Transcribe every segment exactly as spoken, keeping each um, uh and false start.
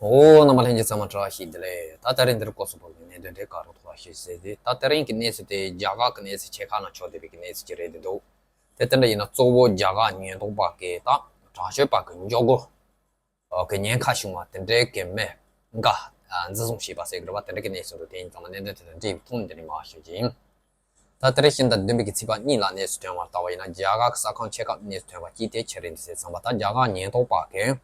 ཨོ། རྣམ་པ་ལྷན་རྒྱས་ཚང་མ་བཀྲ་ཤིས་བདེ་ལེགས། ད་དེ་རིང་འདིར་སྐོར་སུ་བབས་པའི་གནད་དོན་དེ་ག་རུ་ཐོག་ལ་ཞུས་ཟེར་ཏེ། ད་དེ་རིང་གི་གནས་ཚུལ་དེ་རྒྱ་གར་གྱི་གནས་ཚུལ་ཆེ་ཁག་ནང་ཆགས་བསྡད་པའི་གནས་ཚུལ་ཅིག་རེད་འདུག་དེ་དེ་འདྲ་ཡིན་ན་གཙོ་བོ་རྒྱ་གར་ཉེན་རྟོག་པ་གིས་ད་དྲག་སྤྱོད་པ་གི་འཇོག་སྒོ་གི་ཉེན་ཁ་བྱུང་བ་དེ་འདྲའི་གི་མི་འགའ་འཛིན་བཟུང་བྱས་པ་ཟེར་གི་རེད་བ། དེ་འདྲ་གི་གནས་ཚུལ་འདུག་དེ་ཡིན་ཙང་གནད་དོན་དེ་དང་འབྲེལ་བའི་ཐོག་ནས་འདི་ནས་མར་ཞུ་རྒྱུ་ཡིན། ད་དེ་རིང་ཕྱི་ཟླ་བདུན་པའི་གི་ཚེས་པ་གཉིས་ལ་གནས་ཚུལ་ཐོན་པར་ལྟ་བ་ཡིན་ན། རྒྱ་གར་གྱི་གསར་ཁང་ཆེ་ཁག་གནས་ཚུལ་ཐོན་པ་གཅིག་དེ་ཆི་རེད་འདུག་ཟེར་ཙམ་པ། ད་རྒྱ་གར་ཉེན་རྟོག་པ་གིས་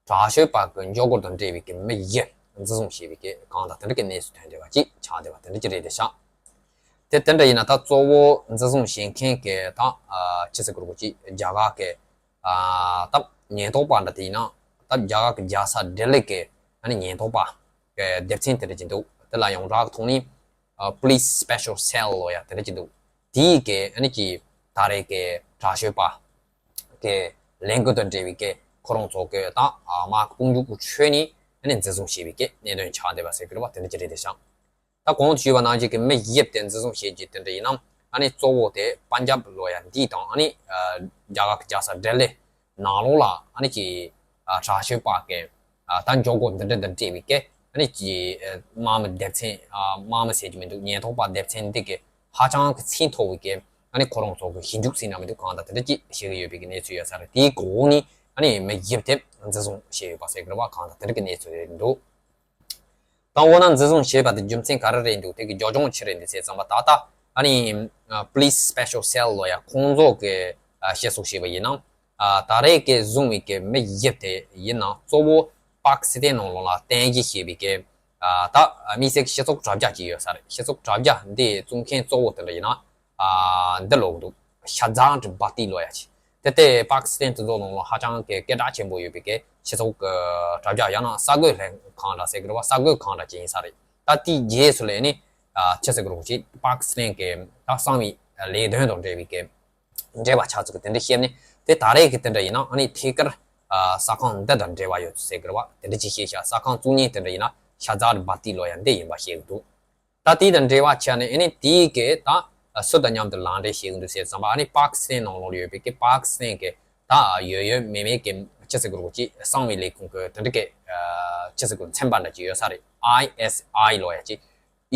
དྲག་སྤྱོད་པ་གི་འཇོག་སྒོ་དང་འབྲེལ་བའི་གི་མི་བཞི་འཛིན་བཟུང་བྱས་པའི་གི་གང་དང་དེ་འདྲ་གི་གནས་ཚུལ་ཐོན་བསྡད་པ་ཅིག་ཆགས་བསྡད་པ་དེ་འདྲ་ཅིག་རེད་དེ་ཤག་དེ་དེ་འདྲ་ཡིན་ན་ད་གཙོ་བོ་འཛིན་བཟུང་བྱེད་མཁན་གི་ད་ཨ་ཅི་ཟེར་དགོས་རེད་གོ། ཅིག་རྒྱ་གར་གི་ཨ་ད་ཉེན་རྟོག་པ་འདྲ་དེ་ཡིན་ན་ད་རྒྱ་གར་གི་རྒྱལ་ས་ལྡི་ལི་གི་ཨ་ནི་ཉེན་རྟོག་པ་གི་སྡེ་ཚན་དེ་འདྲ་ཅིག་འདུག་དེ་ལ་ཡོངས་གྲགས་ཀྱི་ཐོག་ནས་ཨ་Police Special Cell ལབ་ཡ་དེ་འདྲ་ཅིག་འདུག་དེའི་གི་ཨ་ནི་ཅིག་ད་རེས་གི་དྲག་སྤྱོད་པ་གི་ལས་འགུལ་དང་འབྲེལ་བའི་གི་ཁོ་རང་ཚོ་གི་ད་ཨ་དམག་དཔུང་འཇུག་གི་ཁྲོད་ནས་ཨ་ནི་འཛིན་བཟུང་བྱས་པའི་གི་གནད་དོན་ཆགས་བསྡད་པ་ཟེར་གི་རེད་བ། དེ་འདྲ་ཅིག་རེད་དེ་ཤག་ད་གོང་དུ་ཞུས་པ་ནང་བཞིན་གི་མི་བཞི་དེ་འཛིན་བཟུང་བྱས་རྗེས་དེ་འདྲ་ཡིན་ན་ཨ་ནི་གཙོ་བོ་དེ་པན་ཇབ་ལབ་ཡ་འདི་དང་ཨ་ནི་ཨ་རྒྱ་གར་གི་རྒྱལ་ས་ལྡི་ལི་ནང་ལོགས་ལ་ཨ་ནི་ཅིག་ཨ་དྲག་སྤྱོད་པ་གི་ཨ་ད་འཇོག་སྒོ་འདི་འདྲ་དང་འབྲེལ་བའི་གི་ཨ་ནི་ཅིག་ཨ་དམག་མི་སྡེ་ཚན། ཨ་དམག་མི་ཟེར་རྒྱུ་མི་འདུག་ཉེན་རྟོག་པ་སྡེ་ཚན་འདི་གི་ཧ་ཅང་གི་ཚད་མཐོ་བའི་གི་ཨ་ནི་ཁོ་རང་ཚོ་གི་ཞིབ་འཇུག་ཟེར་ན་མི་འདུག་གང་ལྟར་དེ་འདྲ་ཅིག་བྱེད་ཀྱི་ཡོད་པའི་གི་གནས་ཚུལ་ཡོད་ས་རེད། དེའི་འོག་ནས་ཨ་ནི་མི་བཞི་དེ་འཛིན་བཟུང་བྱས་ཡོད་པ་ཟེར་གི་རེད་བ། གང་ལྟར་དེ་འདྲ་གི་གནས་ཚུལ་རེད་འདུག་ད་འོ་ན་འཛིན་བཟུང་བྱས་པ་དེ་རྒྱུ་མཚན་ག་རེ་རེད་འདུག་དེ་གི་རྒྱུ་རྐྱེན་ཅི་རེད་འདུག་ཟེར་ཙམ་པ། ད་ལྟ་ཨ་ནི་ཨ་Police Special Cell ལབ་ཡ་ཁོང་ཚོ་གི་ཨ་བཤད་སྲོལ་བྱས་པ་ཡིན་ན། ཨ་ད་རེས་ཀྱི་བཟུང་བའི་གི་མི་བཞི་དེ་ཡིན་ན་གཙོ་བོ་པཱ་ཀི་སི་ཐན་ནང་ལོགས་ལ་རྟེན་གཞི་བྱས་པའི་གི་ཨ་ད་དམིགས་བསལ་གྱི་སྤྱི་ཚོགས་དྲ་རྒྱ་ཅིག་ཡོད་ས་རེད། སྤྱི་ཚོགས་དྲ་རྒྱ་འདི་བཙུགས་མཁན་གཙོ་བོ་དེ་འདྲ་ཡིན་ན། ཨ་འདི་ལབ་ཀྱི་འདུག་ཤ་ཛ་ཌི་བྷ་ཏི་ལབ་ཡ་ཅིག་དེ་ལྟའི་པཱ་ཀི་སི་ཐན་དེ་ཚོ་ནང་ལ་ཧ་ཅང་གི་སྐད་གྲགས་ཆེན་པོ་ཡོད་པའི་གི་སྤྱི་ཚོགས་ཀྱི་དྲ་རྒྱ་ཡང་ན་གསར་འགོད་ལྷན་ཁང་འདྲ་ཟེར་གི་རེད་བ། གསར་འགོད་ཁང་འདྲ་ཅིག་ཡིན་ས་རེད། ད་དེའི་རྗེས་སུ་ལས་ནི་ཨ་ཅི་ཟེར་གི་རེད་ཅིག་པཱ་ཀི་སི་ཐན་གི་ད་གསང་བའི་ལས་དོན་དང་འབྲེལ་བའི་གི་འབྲེལ་བ་ཆགས་ཚུལ་གི་དེ་འདྲ་བཤད་ནི། དེ་ད་རེས་གི་དེ་འདྲ་ཡིན་ན་ཨ་ནི་ཐད་ཀར་ཨ་གསར་ཁང་འདི་དང་འབྲེལ་བ་ཡོད་ཚུལ་ཟེར་གི་རེད་བ། དེ་འདྲ་ཅིག་བཤད་ཤག་གསར་ཁང་བཙུགས་མཁན་དེ་འདྲ་ཡིན་ན་ཤ་ཛ་ཌི་བྷ་ཏི་ལབ་ཡ་འདི་ཡིན་པ་བཤད་གི་འདུག་ད་དེ་དང་འབྲེལ་བ་བྱས་ནས་ཨ་ནི་དེའི་གི་ད་སུ་དང་མཉམ་དུ་ལག་འབྲེལ་བྱེད་ཀྱི་འདུག་ཟེར་ཙམ་པ། ཨ་ནི་པཱ་ཀི་སི་ཐན་ནང་ལོགས་ལ་ཡོད་པའི་གི་པཱ་ཀི་སི་ཐན་གི་ད་ཡོད་ཡོད་མེད་མེད་གི་ཅི་ཟེར་དགོས་རེད་ཅིག་གསང་བའི་ལས་ཁུངས་གི་དེ་འདྲ་གི་ཅི་ཟེར་དགོས་རེད། ཚན་པ་འདྲ་ཅིག་ཡོད་ས་རེད། ཨའི་ཨེས་ཨའི་ལབ་ཡ་ཅིག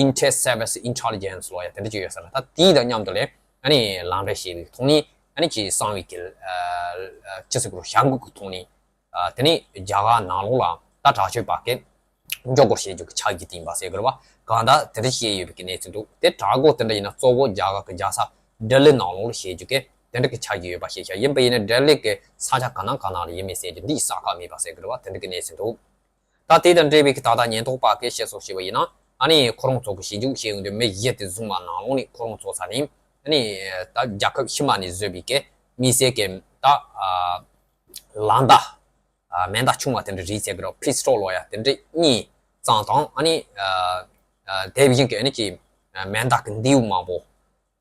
Inter Service Intelligence ལབ་ཡ་དེ་འདྲ་ཅིག་ཡོད་ས་རེད། ད་དེའི་དང་མཉམ་དུ་ལས་ཨ་ནི་ལག་འབྲེལ་བྱེད་པའི་ཐོག་ནས་ཨ་ནི་ཅིག་གསང་བའི་གི་ཅི་ཟེར་དགོས་རེད། བྱ་འགུལ་གི་ཐོག་ནས། ཨ་དེ་ནས་རྒྱ་གར་ནང་ལོགས་ལ་ད་དྲག་སྤྱོད་པ་གི་འཇོག་སྒོ་བྱེད་རྒྱུ་གི་ཆ་རྒྱུས་དེ་ཡིན་པ་ཟེར་གི་རེད་བ། གང་ལྟར་དེ་འདྲ་བཤད་ཡོད་པའི་གི་གནས་ཚུལ་འདུག་དེ་དྲག་སྒོ་དེ་འདྲ་ཡིན་ན་གཙོ་བོ་རྒྱ་གར་གི་རྒྱལ་ས་ལྡི་ལི་ནང་ལོགས་ལ་བྱེད་རྒྱུ་གི་དེ་འདྲ་གི་ཆ་རྒྱུས་ཡོད་པ་ཤེས་བྱ། ཡིན་པ་ཡིན་ན་ལྡི་ལི་གི་ས་ཆ་ག་ན་ག་ན་ལ་ཡིན་མིན་ཟེར་རྒྱུ་འདི་གསལ་ཁ་མེད་པ་ཟེར་གི་རེད་བ། དེ་འདྲ་གི་གནས་ཚུལ་འདུག་ད་དེ་དང་འབྲེལ་བའི་གི་ད་ལྟ་ཉེན་རྟོག་པ་གི་བཤད་སྲོལ་བྱས་པ་ཡིན་ན། ཨ་ནི་ཁོ་རང་ཚོ་གི་ཞིབ་འཇུག་བྱེད་ཡོང་དུས་མི་བཞི་དེ་བཟུང་བ་ནང་ལོགས་ནས་ཁོ་རང་ཚོ་ས་ནས་ཨ་ནི་ད་རྒྱལ་ཁབ་ཕྱི་མ་ནས་བཟོས་པའི་གི་དམིགས་བསལ་གི་ད་ཨ་ལན་ད། ཨ་མེ་མདའ་ཆུང་བ་དེ་འདྲ་རེད་ཟེར་གི་རེད། པི་སི་ཊོལ་ལབ་ཡ་དེ་འདྲ་གཉིས་ཙམ་དང་། ཨ་ནི་ཨ་ཨ་དེ་བཞིན་གི་ཨ་ནི་ཅིག་མེ་མདའ་གི་མདེའུ་མང་པོ།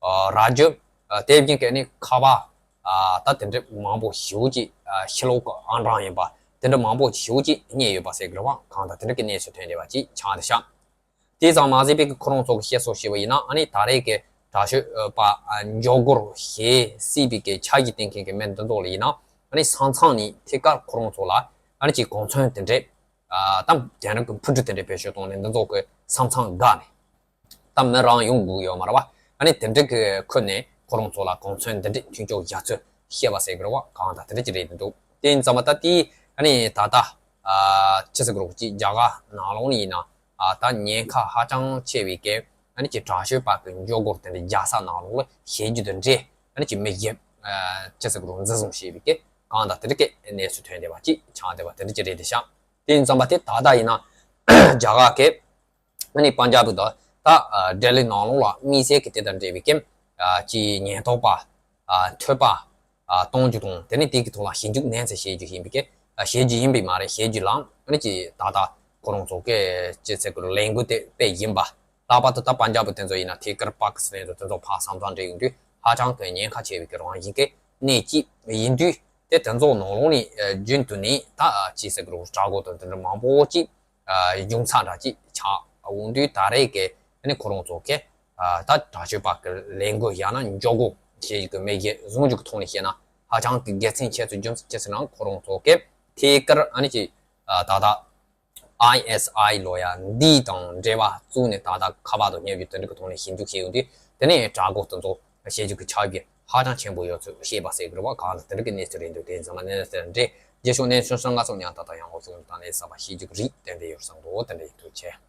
ཨ་ར་ཇོ། ཨ་དེ་བཞིན་གི་ཨ་ནི་ཁ་པར། ཨ་ད་དེ་འདྲ་མང་པོ་ཞེ་པོ་ཅིག་ཨ་ཕྱི་ལོགས་གི་ཨང་གྲངས་ཡིན་པ་དེ་འདྲ་མང་པོ་ཞེ་པོ་ཅིག་རྙེད་ཡོད་པ་ཟེར་གི་རེད་བ། གང་ལྟར་དེ་འདྲ་གི་གནས་ཚུལ་ཐོན་བསྡད་པ་ཅིག་ཆགས་བསྡད་ཤག་དེ་ཙམ་མ་ཟད་པའི་གི་ཁོ་རང་ཚོ་གི་བཤད་སྲོལ་བྱས་པ་ཡིན་ན། ཨ་ནི་ད་རེས་ཀྱི་དྲག་སྤྱོད་པ་ཨ་འཇོག་སྒོར་བྱེད་སྲིད་པའི་གི་ཆ་རྒྱུས་བསྟན་མཁན་གྱི་མི་འདི་ཚོ་ལ་ཡིན་ན། ཨ་ནི་ས་མཚམས་ནས་ཐད་ཀར་ཁོ་རང་ཚོ་ལ་ཨ་ནི་ཅིག་གོ་མཚོན་དེ་འདྲས། ཨ་ད་དེང་རབས་ཀྱི་འཕུར་གྲུ་དེ་འདྲས་བེད་སྤྱོད་བཏང་ནས་འདི་ཚོ་གི་ས་མཚམས་བཀག་ནས། ད་མི་རང་ཡོང་དགོས་ཡོད་མ་རེད་བ། ཨ་ནི་དེ་འདྲས་ཀྱི་ཁུར་ནས་ཁོ་རང་ཚོ་ལ་གོ་མཚོན་འདི་འདྲས་མཐུན་འཇོག་བྱ་ཚུལ་བཤད་པ་ཟེར་གི་རེད་བ། གང་ལྟར་དེ་འདྲས་ཅིག་རེད་འདུག་དེ་ཡིན་ཙང་མ་ད་དེ་ཨ་ནི་ད་ལྟ་ཨ་ཅི་ཟེར་གི་རེད། ཅིག་རྒྱ་གར་ནང་ལོགས་ནས་ཡིན་ན། ཨ་ད་ཉེན་ཁ་ཧ་ཅང་ཆེ་བའི་གི་ཨ་ནི་ཅིག་དྲག་སྤྱོད་པ་གི་འཇོག་སྒོར་དེ་འདྲ་རྒྱག་ས་ནང་ལོགས་ལ་བྱེད་རྒྱུ་དེ་འདྲས། ཨ་ནི་ཅིག་མི་བརྒྱད་ཨ་ཅི་ཟེར་གི་རེད། འཛིན་བཟུང་བྱས་པའི་གི་གང་ལྟར་དེ་འདྲ་གི་གནས་ཚུལ་ཐོན་བསྡད་པ་ཅིག་ཆགས་བསྡད་པ་དེ་འདྲ་ཅིག་རེད་དེ་ཤག་དེ་ཡིན་ཙང་མ་དེ་ད་ལྟ་ཡིན་ན་རྒྱ་གར་གི་ཨ་ནི་པན་ཇབ་དང་ད་ལྡི་ལི་ནང་ལོགས་ལ་དམིགས་བསལ་གྱི་དེ་དང་འབྲེལ་བའི་གི་ཨ་ཅིག་ཉེན་རྟོག་པ་ཨ་ཐོལ་པ་ཨ་གཏོང་རྒྱུ་དང་། དེ་ནས་དེ་གི་ཐོག་ལ་ཞིབ་འཇུག་ནན་ཙམ་བྱེད་རྒྱུ་ཡིན་པའི་གི་ཨ་བྱེད་རྒྱུ་ཡིན་པས་མ་རེད། བྱེད་རྒྱུ་ལ་ཨ་ནི་ཅིག་ད་ལྟ་ཁོ་རང་ཚོ་གི་ཅི་ཟེར་གི་རེད། ལས་འགུལ་དེ་སྤེལ་ཡིན་པ། ལྷག་པར་དུ་ད་པན་ཇབ་དེ་ཚོ་ཡིན་ན་ཐད་ཀར་པཱ་ཀི་སི་ཐན་དང་དེ་ཚོ་ཕར་ས་མཚམས་འདྲེས་ཡོང་དུས་ཧ་ཅང་གི་ཉེན་ཁ་ཆེ་བའི་གི་རང་བཞིན་གི་གནས་གཅིག་ཡིན་དུས། དེ་དེ་ཚོ་ནང་ལོགས་ནས་ཨ་རྒྱུན་དུ་ནས་ད་ཅི་ཟེར་གི་རེད། དྲག་སྒོ་དང་དེ་འདྲ་མང་པོ་ཅིག་ཨ་འབྱུང་ས་འདྲ་ཅིག་ཆགས་འོང་དུས། ད་རེས་ཀྱི་ཨ་ནི་ཁོ་རང་ཚོ་གི་ཨ་ད་དྲག་སྤྱོད་པ་གི་ལས་འགུལ་ཡང་ན་འཇོག་སྒོ་ཞེས་ཀྱི་མི་བརྒྱད་བཟུང་རྒྱུ་གི་ཐོག་ནས་བཤད་ན་ཧ་ཅང་གི་དགེ་མཚན་ཆེ་ཚུལ་རྒྱུ་མཚན་ཅི་ཟེར་ན། ཁོ་རང་ཚོ་གི་ཐད་ཀར་ཨ་ནི་ཅིག་ཨ་ད་ད་ ཨའི་ཨེས་ཨའི་ལོ་ཡ་འདི་དང་འབྲེལ་བ་བཙུགས་ནས་ད་ལྟ་ཁ་པར་དང་སྙན་ཞུ་དེ་འདྲ་གི་ཐོག་ནས་ཞིབ་འཇུག་བྱས་ཡོད་དུས། དེ་ནས་དྲ་འགོ་དེ་ཚོ་བཤད་རྒྱུ་གི་ཆ་རྒྱུས་ཧ་ཅང་ཆེན་པོ་ཡོད་ཚུལ་བཤད་པ་ཟེར་གི་རེད་བ། གང་ལ་དེ་འདྲ་གི་གནས་ཚུལ་རེད་འདུག་དེ་ཚང་མ་གནས་ཚུལ་འདྲ་རྗེས་ཕྱོགས་གནས་ཚུལ་གསར་ང་ཚོ་ཉང་ཏག་ཏག་ཡང་འགོ་ཚུགས་དང་ནས་གསར་པ་ཤེས་རྒྱུ་གི་རིགས་ཏན་ཏན་ཡོད་བསམ་འདུག་དེ་འདྲ་ཡིན། ཐུགས་རྗེ་ཆེ།